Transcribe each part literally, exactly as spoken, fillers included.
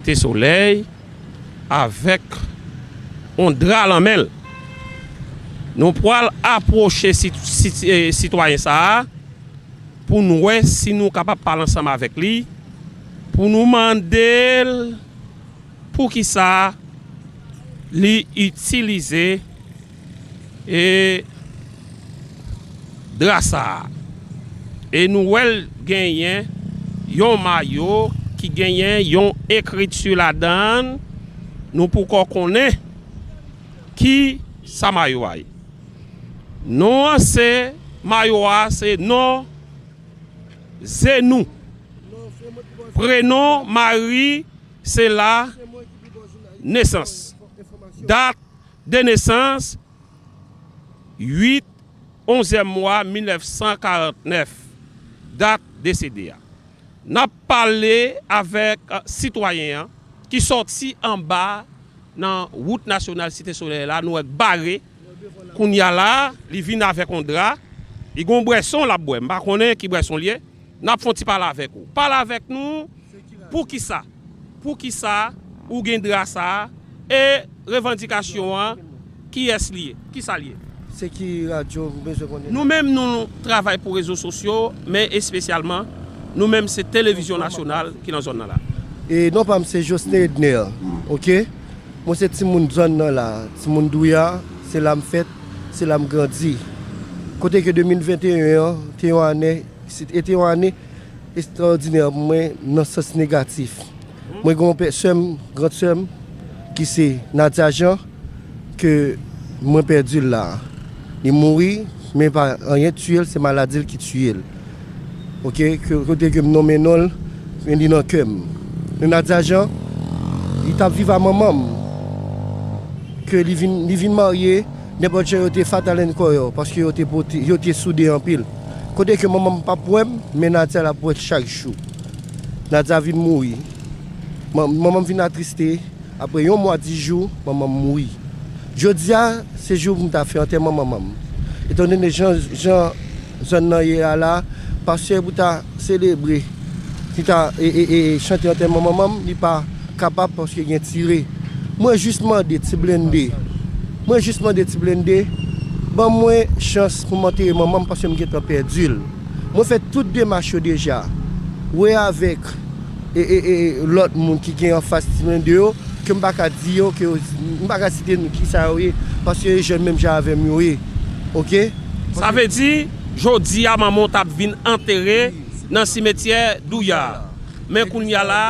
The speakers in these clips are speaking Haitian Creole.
Site Solèy avèk yon dra lan men l. Nou pral apwoche sit-, sit-, eh, sitwayen sa a pou n wè si nou kapab pale ansanm avèk li, pou nou mande l poukisa li itilize e dra sa a. E nou wè l genyen yon mayo ki genyen yon ekriti ladan l. Nou poko konnen ki sa mayo a ye. Non an se, mayo a se non Zenou. Prenon Marie, se la nesans. Dat de nesans, uit, onzyèm mwa mil nèf san karant nèf, dat desede a. N ap pale avèk, eh, sitwayen an ki sòti anba nan wout nasyonal Site Solèy la, nou wè k bare. Kounye a la, li vin avèk yon dra. Li gen yon bwèson l ap bwè. M pa konnen ki bwèson l ye. N ap fè yon ti pale avèk ou. Pale avèk nou. Poukisa? Poukisa ou gen dra sa a? E revandikasyon an, kiyès li ye? Kisa l ye? Se ki radyo m bezwen konnen? Nou menm, nou travay pou rezo sosyo, men espesyalman, nou menm, se televizyon nasyonal ki nan zòn nan la. E non pa m se Josten Edner, oke? Mwen se timoun zòn nan la, timoun Douya, se la m fèt, se la m grandi. Kote ke de mil venteyen an, te yon ane, se, e te yon ane estrawòdinè pou mwen nan sans negatif. Mwen gen yon pè, sè m, grann sè m, ki se Nadia Jean, ke mwen pèdi l la. Li mouri, men pa anyen tiye l, se maladi l ki tiye l. Oke, ke, kote ke m nonmen non l, men li nan kè m. Men Nadia Jean, li t ap viv a manman m. Ke li vin, li vin marye, nenpòt jan yo te fatal ankò yo, paske yo te pote, yo te soude anpil. Kote ke manman m p ap wè m, men Nadia l ap wè chak jou. Nadia vin mouri. Man-, manman m vin atriste, apre yon mwa dis jou, manman m mouri. Jodi a, se jou pou m ta fè antèman manman m. Etandone jan, jan zòn nan ye a la, pastè pou ta selebre, ki ta, e, e, e, chante antèman manman m, li pa kapab paske gen tire. Mwen jis mande Ti Blende, mwen jis mande Ti Blende, ban mwen chans pou m antere manman m paske m gentan pèdi l. Mwen fè tout demach yo deja. Wè avèk e, e, e, lòt moun ki gen anfas Ti Blende yo, ke m pa ka di yo, ke yo, m pa ka site nou kisa yo ye, paske yo jèn menm jan avè m yo ye. Oke? Sa vle di, jodi a manman w t ap vin antere nan simetyè Douya. Men kounye a la,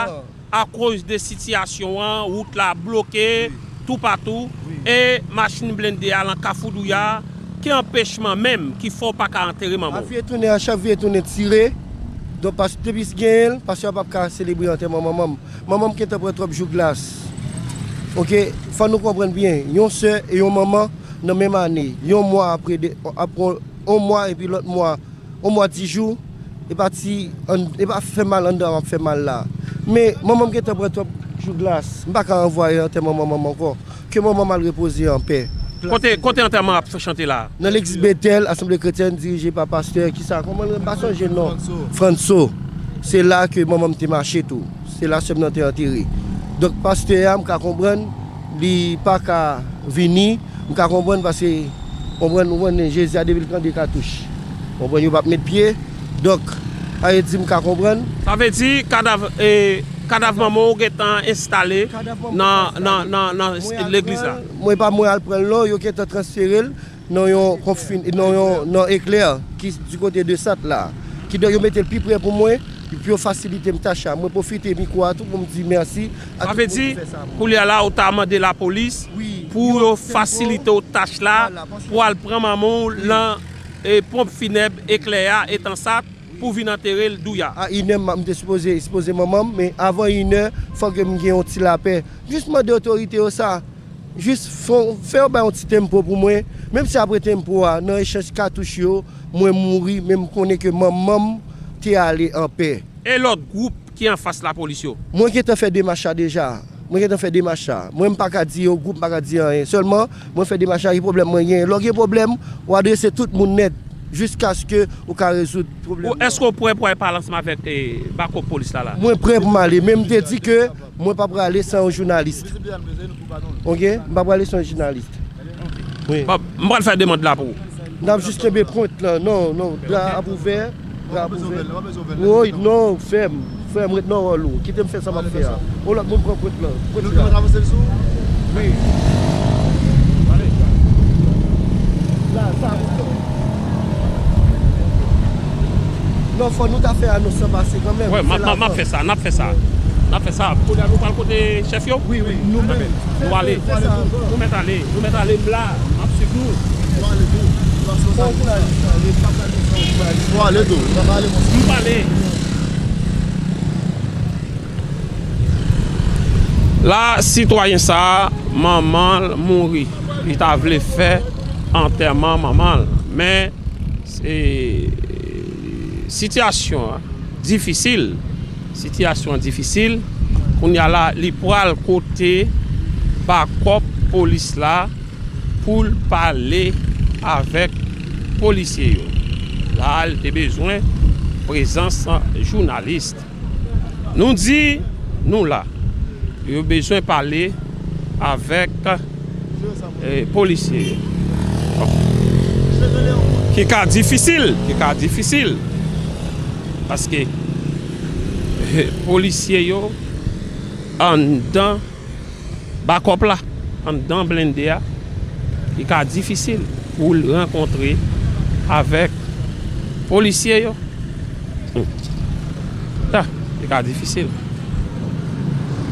akoz de sitiyasyon an, wout la bloke toupatou, e machin blende a lan Kafou Douya, ki anpechman menm ki fè w pa ka antere manman w? Ap vire tounen, a chak vire tounen tire. Donk, pas-, depi genyen l, pastè a p ap ka selebre antèman manman m. Manman m gentan pran twòp jou glas. Oke, fò nou konprann byen. Yon sè e yon manman nan menm ane. Yon mwa apre de, apre yon mwa epi lòt mwa, yon mwa dis jou, e pa ti, ann-, e pa fè mal anndan m ap fè mal la. Men, manman m gentan pran twòp jou glas. M pa ka ranvwaye antèman manman m ankò. Ke manman m al repoze anpè. Kote, kote antèman ap chante la? Nan legliz Betèl, Asanble Kretyèn, dirije pa pastè, kisa, kòman l, m pa sonje non. Franso. Se la ke manman m te mache tou. Se la sè m nan te antere. Donk, pastè a, m ka konprann, li pa ka vini, m ka konprann paske, konprann, ou konnen Jezi a depi l tande katouch. Konprann, yo p ap met pye. Donk, sa vle di m ka konprann. Sa vle di kadav, e, kadav manman w gentan enstale nan, nan, nan, nan legliz la? Mwen pa mwen al pran l non, yo gentan transfere l nan yon konfin-, nan yon, nan Eklè ki di kote de Sant la. Kidonk yo mete l pi pre pou mwen, pou yo fasilite m tach la. Mwen pwofite mikwo a tou pou m di mèsi a tout moun ki fè sa pou mwen. Sa vle di, kounye a la, ou ta mande lapolis pou yo fasilite w tach la, pou al pran manman w lan, e, ponp finèb Eklè a, etan Sat, pou vin antere l Douya. A inè m, m te sipoze, sipoze manman m, men avan inè, fòk m gen yon ti lapè. Jis mande otorite yo sa. Jis fè, fè yo bay yon ti tempo pou mwen. Menm si apre tempo a, nan echanj katouch yo, mwen mouri, men m konnen ke manman m te ale anpè. E lòt gwoup ki anfas lapolis yo? Mwen gentan fè demach la deja. Mwen gentan fè demach la. Mwen, m pa ka di yo gwoup, m pa ka di anyen. Sèlman, mwen fè demach la, ki pwoblèm mwen genyen. Lè w gen pwoblèm, w adrese tout moun nèt. jiskaske ou ka rezoud pwoblèm nan. Èske w prè pou w al pale ansanm avèk, eh, bakòp polis la la? Mwen prè pou m ale, men m te di ke mwen pa prale san yon jounalis. Oke? M pa prale san yon jounalis. Wi. Bon, m pral fè demann la pou ou. N ap jis kenbe pwent lan. Non, non, dra ap ouvè, dra ap ouvè. Woy, non, fè m, fè m ret nan wòl ou. Kite m fè sa m ap fè a. Yon lòt moun pran pwent lan. Pwent la. Wi. La, sa. Non, fò nou ta fè anons lan pase kanmenm. Wè, m ap, m ap, m ap fè sa, n ap fè sa. N ap fè sa. Kounye a nou pral kote chèf yo? Wi, wi, nou menm. Nou ale. Nou mèt ale, nou mèt ale, m la, m ap swiv nou. Nou ale tou. Nou ale tou. M pale. La, sitwayen sa a, manman l mouri. Li ta vle fè antèman manman l. Men, e, sitiyasyon an difisil. Sitiyasyon an difisil. Kounye a la, li pral kote bakòp polis la pou l pale avèk polisye yo. La, li te bezwen prezans jounalis. Nou di, nou la. Yo bezwen pale avèk, eh, polisye yo. Bon. Ki ka difisil, ki ka difisil. Paske, eh, polisye yo anndan bakòp la, anndan blende a, li ka difisil pou l rankontre avèk polisye yo. Hmm. Ah, li ka difisil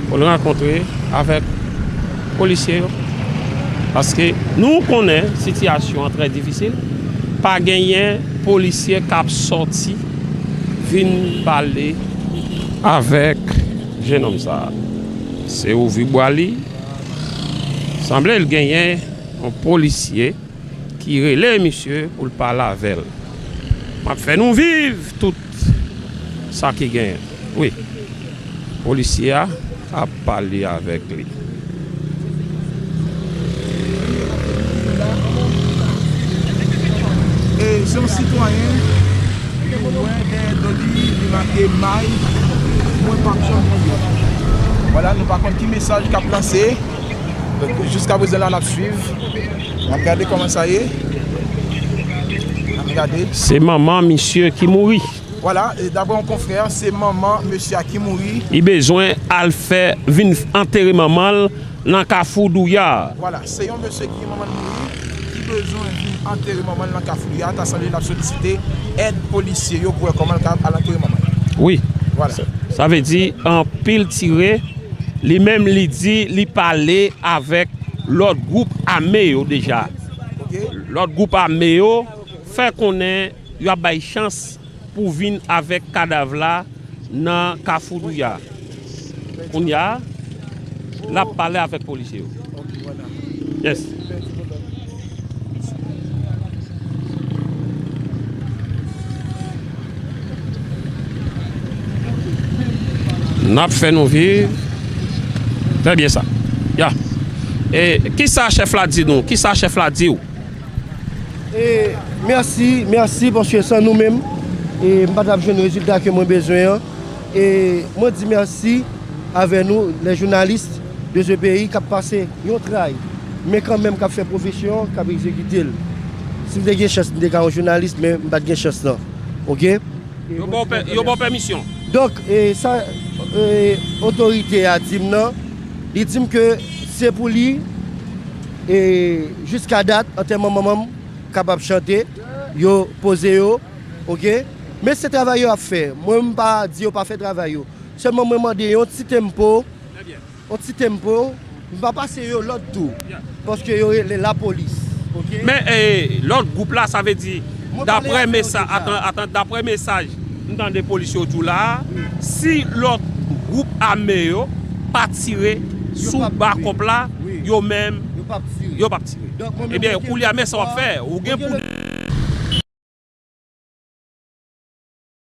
pou l rankontre avèk polisye yo. Paske nou konnen sitiyasyon an trè difisil. Pa genyen polisye k ap sòti vin pale avèk jennonm sa a. Se ouvri bwa li. Sanble l genyen yon polisye ki rele misye pou l pale avè l. M ap fè nou viv tout sa ki genyen. Wi. Polisye a ap pale avèk li. E se yon sitwayen ki wè dèyè do li, li make may, mwen p ap janm bliye. Vwala, nou pa konn ki mesaj k ap lanse. Donk, jiska prezan la, n ap swiv. N ap gade kòman sa ye. N ap gade. Se manman misye ki mouri. Vwala, e daprè yon konfrè, se manman mesye a ki mouri. Li bezwen al fè, vin antere manman l nan Kafou Douya. Vwala, se yon mesye ki manman l mouri, ki bezwen vin antere manman l nan Kafou Douya. Ta sanble l ap solisite èd polisye yo pou wè kòman l ka al antere manman l. Wi. Vwala. Sa, sa vle di, anpil tire. Li menm, li di, li pale avèk lòt gwoup ame yo deja. Ok. Lòt gwoup ame yo fè konnen y ap bay chans pou vin avèk kadav la nan Kafou Douya. Kounye a, l ap pale avèk polisye yo. Yes. N ap fè nou viv. Trè byen sa. Ya. E kisa chèf la di nou? Kisa chèf la di w? E mèsi, mèsi, paske san nou menm, e m pa t ap jwenn rezilta ke mwen bezwen an. E mwen di mèsi avè nou, les journalistes de ce pays, k ap pase yon tray, men kanmenm k ap fè pwofesyon an, k ap egzekite l. Si m te gen chans, m te ka yon jounalis, men m pa t gen chans lan. Oke? Yo ba w pè-, yo ba w pèmisyon. Donk, e, sa, e, otorite a di m nan, li di m ke se pou li, e, jiska dat, antèman manman m kapab chante, yo poze yo, oke? Men se travay yo ap fè. Mwen, m pa di yo pa fè travay yo. Sèlman mwen mande yon ti tempo, yon ti tempo, m pa pase yo lòd tou, paske yo rele lapolis, oke? Men, e, lòt gwoup la, sa vle di, daprè mesaj, atan, atan, daprè mesaj m tande polis yo di w la a, si lòt gwoup ame yo pa tire sou bakòp la, yo menm, yo p ap tire. Ebyen, kounye a, men sa w ap fè, ou gen pou